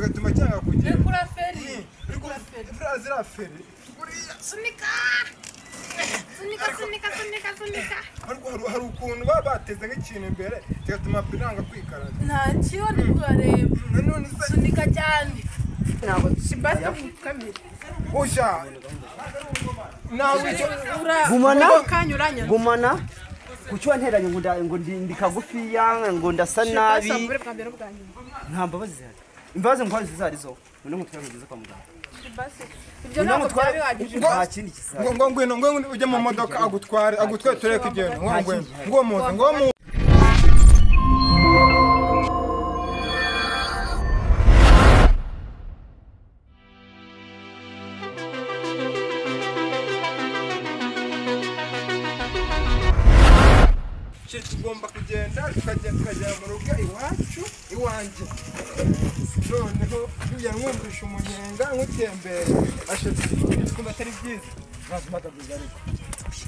bigatuma cyanga kugenda. Rekura feri. Rekura feri. Ziriya feri. Buriya sunika. Sunika sunika sunika sunika. Ariko hari ukuntu baba bateze nk'ikintu imbere kigatuma piranga kwikaraga. Nta kiyo ndi kurareba. Nanone se sunika cyane. Ntabwo Shibasi kamera. Usha. Nawe icyo gumana kanyuranya. Gumana. Kuki wanteranye ngo ndi kagufiya ngo ndasa nabi. Nta mbabazi zihari. Imbabazi ngo zizari zo. None ngutwara ngeze kwa muganga. Ibyo ntabwo byari bihagije. Nta kindi kizari. Ngo ngwino ngo ujye mu modoka agutware tureke igenda. Ngo ngwino. Ngo muze ngo mu tugomba kugenda tukagera mu rugo iwacu iwanjye. Noneho njya mwumvisha umunyenga nkutembere ashetse twumva atari byiza nazimagaguza ariko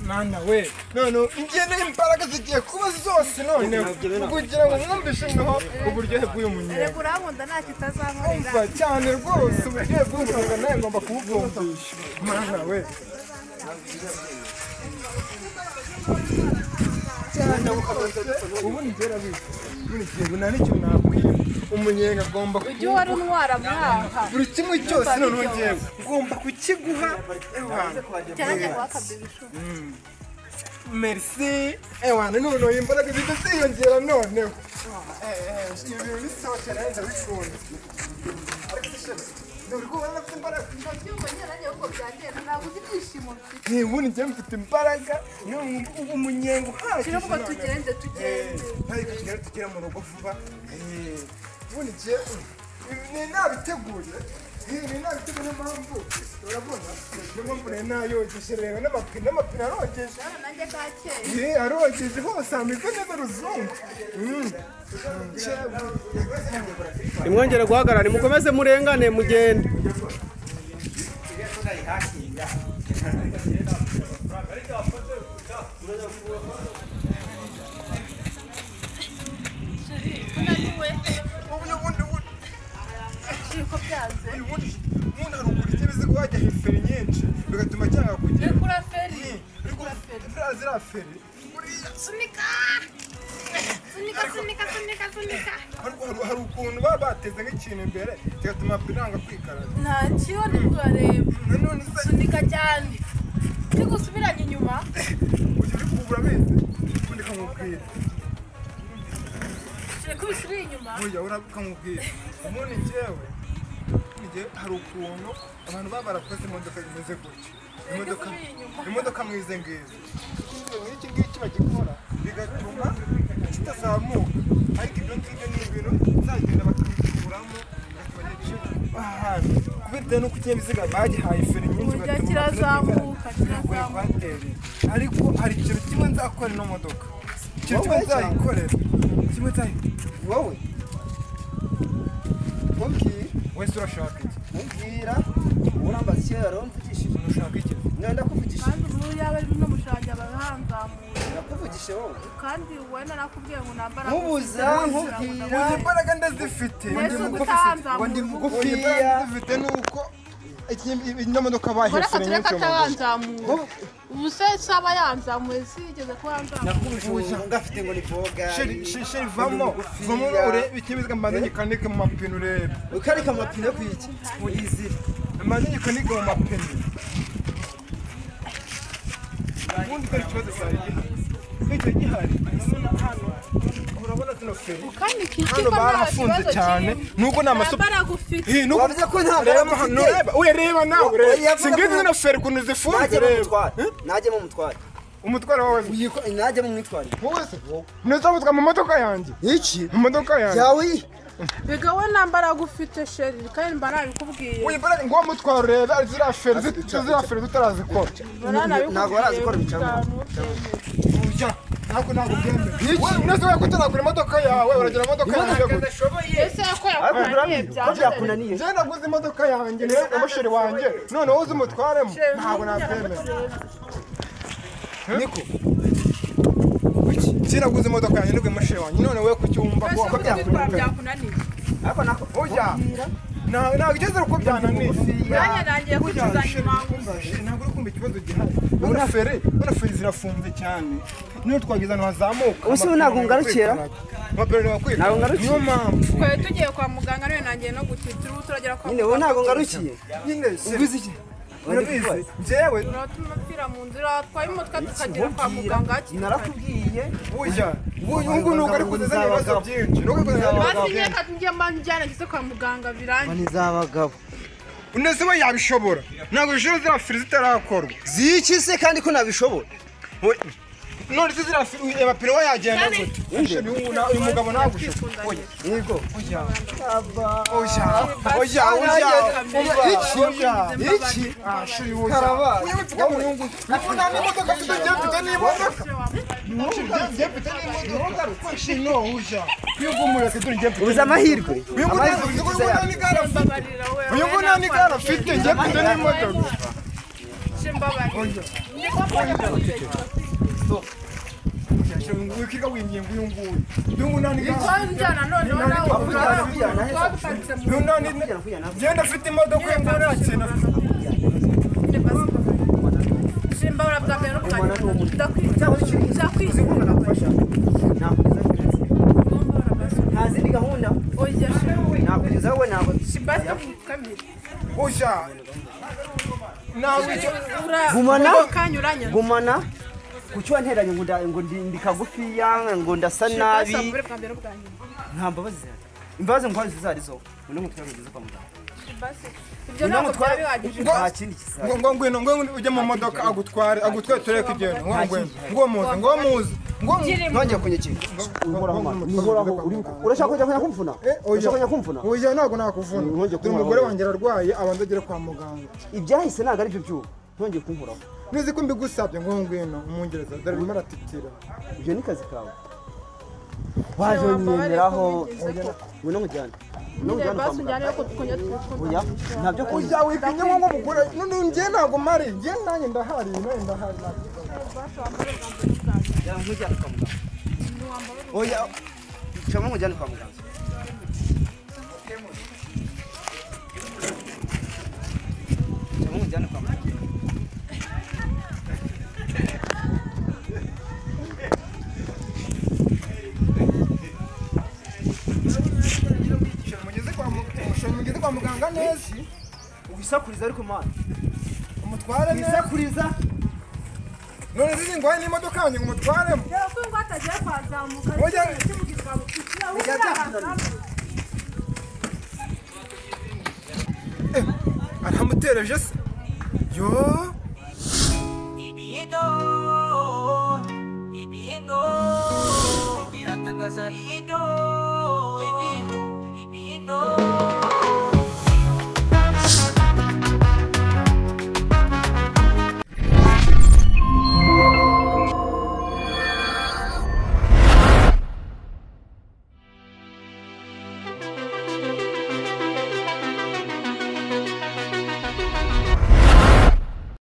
mana we none njye imbaraga zigiye kuba zose noneho kugira ngo mwumvishe noneho uburyohe bw'uyu munyenga. Reka urankunda ntacyo utazankorera. Umva cyane rwose uburyohe bw'uyu munyenga nawe ngomba kububwumvisha mana we. Ubundi ngera bize ubundi ngiye nta n'icyo nakwiye umunyenga agomba ujye uhora untwara mwaha buri kimwe cyose noneho ngewe ngomba kukiguha ewana cyane wakabibi merci ewana noneho imbaraga zihita ziyongera noneho ibintu ni sawa cyane ndabikunda ariko se dore ko ubona afite imbaraga. Ubundi njye mfite imbaraga umunyenga uhagije. Tugende tugende. Ariko tugere tugere mu rugo vuba. Ubundi njye ni nabiteguye. Ni nabiteguye niyo mpamvu urabona niyo mpamvu nari nayogeje reba n'amapine arogeje. Nanjye kakeye. Arogeje hose ameze neza ruzungu. Nimwongere guhagarara nimukomeze murengane mugende. Ubundi hari ukuntu ikinyabiziga wajya feri nyinshi bigatuma cyanga kugenda. Rekura feri. Rekura feri. Ziriya feri. Sunika. Sunika sunika sunika sunika. Ariko hari ukuntu baba bateze nk'ikintu imbere kigatuma piranga kwikaraga. Nta kiyo ndi kurareba. Nanone se sunika cyane. Gusubiranya inyuma. Ujye uri kubura bize. Ubundi kamubwira. Shire kubisubira inyuma. Oya urakamubwira. Ubundi njyewe hari ukuntu abantu baba barakoze imodoka zimeze gutyo. Imodoka mwize ngizi. Iki ngiki bagikora bigatuma kitazamuka. Ariko ibyo ngibyo ni ibintu nzagenda bakabikuramo ahantu kubera nuko ikinyabiziga bagihaye feri nyinshi bigatuma kirazamuka kirazamuka. Ariko hari ikintu kimwe nzakora ino modoka. Ikintu kimwe nzayikorera. Kimwe nzayikorera. Wowe. Umbwira. Wese urashaka iki? Umbwira. Urambaza icyo yari umvugishije. Urashaka iki? Nenda kuvugishije. Kandi ubu yaba ari no mushanja bahanzamuye. Nakuvugishije wowe. Kandi wowe narakubwiye ngo nambara. Nkubuza nkubwira. Imbaraga ndazifite. Ngo ndi mugufiya. Imbaraga ndazifite nuko imodoka bahise nyinshi mu modoka. Ubu se saba yanzamuye sigeze ko yanzamuye. Nakubuje ngafite ngo ni boga. Sheri vamo. Vamo urebe ikinyabiziga mbanze gikanike mu mapine urebe. Ukarika amapine kwiki? Uyizire. Mbanze gikanike mu mapine. Ubundi dore ikibazo cyari gihari. Icyo gihari urabona hano urabona zino feri. Hano barafunze cyane nuko ni amasupu. Wavuze ko nta mbaraga ufite. Ureba nawe ureba. Singizi zino feri ukuntu zifunze reba. Najye mu mutware. Umutware wawe najye mu mwitware. Wowe se? Nuzabutwa mu modoka yanjye. Iki? Mu modoka yanjye. Yawe. Biga we nta mbaraga ufite sheri kandi mba nabikubwiye. Uyu mbaraga ngo mutware urebe ziriya feri zitarazikora. Ntabwo barazikora bicamo. Ntabwo ntabwo byemeye. Uneze we kutaragura imodoka yawe uragira imodoka yanjye gute? Ese ko yakunaniye byakunaniye. Njye naguze imodoka yanjye niyo umusheri wanjye none wowe uzi umutwaremo ntabwo nabyemera. Niko. Kuki? Sinaguze imodoka yanjye nibwo umusheri wanjye none wowe kucyumva ko byakunaniye. Ariko nako oya. Ntabwo igeze uko byananiye. Nanjye kwicuza nyuma. Ntabwo uri kumva ikibazo gihari. Ubona feri zirafunze cyane. Niyo twageze ahantu hazamuka. Ubu se ntabwo ngarukira? Ntabwo ngarukiye. Niyo mpamvu. Twari tugiye kwa muganga none nangiye no gutitira ubu turagera kwa muganga. Nyine wowe ntabwo ngarukiye. Nyine ubizi iki? Urabizi. Njyewe uratuma mpfira mu nzira twaye imodoka tukagera kwa muganga hakiri kare. Narakubwiye. Burya uyu nguyu nuko ari kuzana ibibazo byinshi. Nuko ari kuzana ibibazo Basi byinshi. reka njye mba njyana ngeze kwa muganga birangiye. Ni z'abagabo. Undi se we yabishobora. Ntabwo bishobora ziriya feri zitarakorwa. Ziki se kandi ko nabishobora? None se ziriya feri amapine we yagenda gute? Uyu mugabo ntabwo ushobora. Yego. Oya. Oya. Oya, oya. Iki? Iki? Ah, shuri oya. Karabaye. Uyu mupfuka mu nyungu. Nta n'imodoka mfite, njye mfite n'imodoka. Njye mfite n'imodoka. Shino oya. Uyu nguyu mureke dore njye mfite. Ubuze amahirwe. Uyu nguyu nta n'igare afite. Uyu nguyu nta n'igare afite, njye mfite n'imodoka. Stop. Wikiga winginga uyu nguyu. Uyu nguyu nta n'igare. Genda afite imodoka uyu nguyu nta kintu afite. Nta zindi gahunda. Nakugezaho we ntabwo. Oya. Gumana. Gumana. Kuki wanteranye ngo ndi kagufiya ngo ndasa nabi. Nta mbabazi zihari. Imbabazi nguhaye izo arizo. Ngo ngutware ngeze kwa muganga. Ibyo ntabwo byari bihagije. Nta kindi kizaza. Ngo ngwino ngo ujye mu modoka agutware tureke kugenda. Ngo ngwino. Ngo muze ngo muze. Ngo ntongeye kunyekera. Uhoraho urashaka kujya kumvuna? Urashaka kujya kumvuna? Oya ntabwo nakuvuna. Dore umugore wanjye ararwaye abanza agere kwa muganga. Ibyahise ntabwo ari byo byubu. Ntongeye kunkoraho. Nizi ko mbigusabye ngo ngwino umungereza dore arimo aratitira. Ibyo ni kazi kawe. Waje unyemeraho. Ngwino nkujyane. Oya ntabyo Oya wikinye ngo mugore none njye ntabwo mari njye nanjye ndahari nanjye ndahari. Nkujyane kwa muganga. Oya cyangwa nkujyane kwa muganga. Cyangwa nkujyane kwa muganga. Mugeze kwa muganga neza. Ugisakuriza ariko mana. Umutware neza. Ugisakuriza. None zizi ngwaye n'imodoka yanjye ngo umutwaremo. Yego ngo atagiye kwazamuka. Aramutereje se. Yo. Ibihindo. Ibihindo. Biratangaza ibihindo. Ibihindo.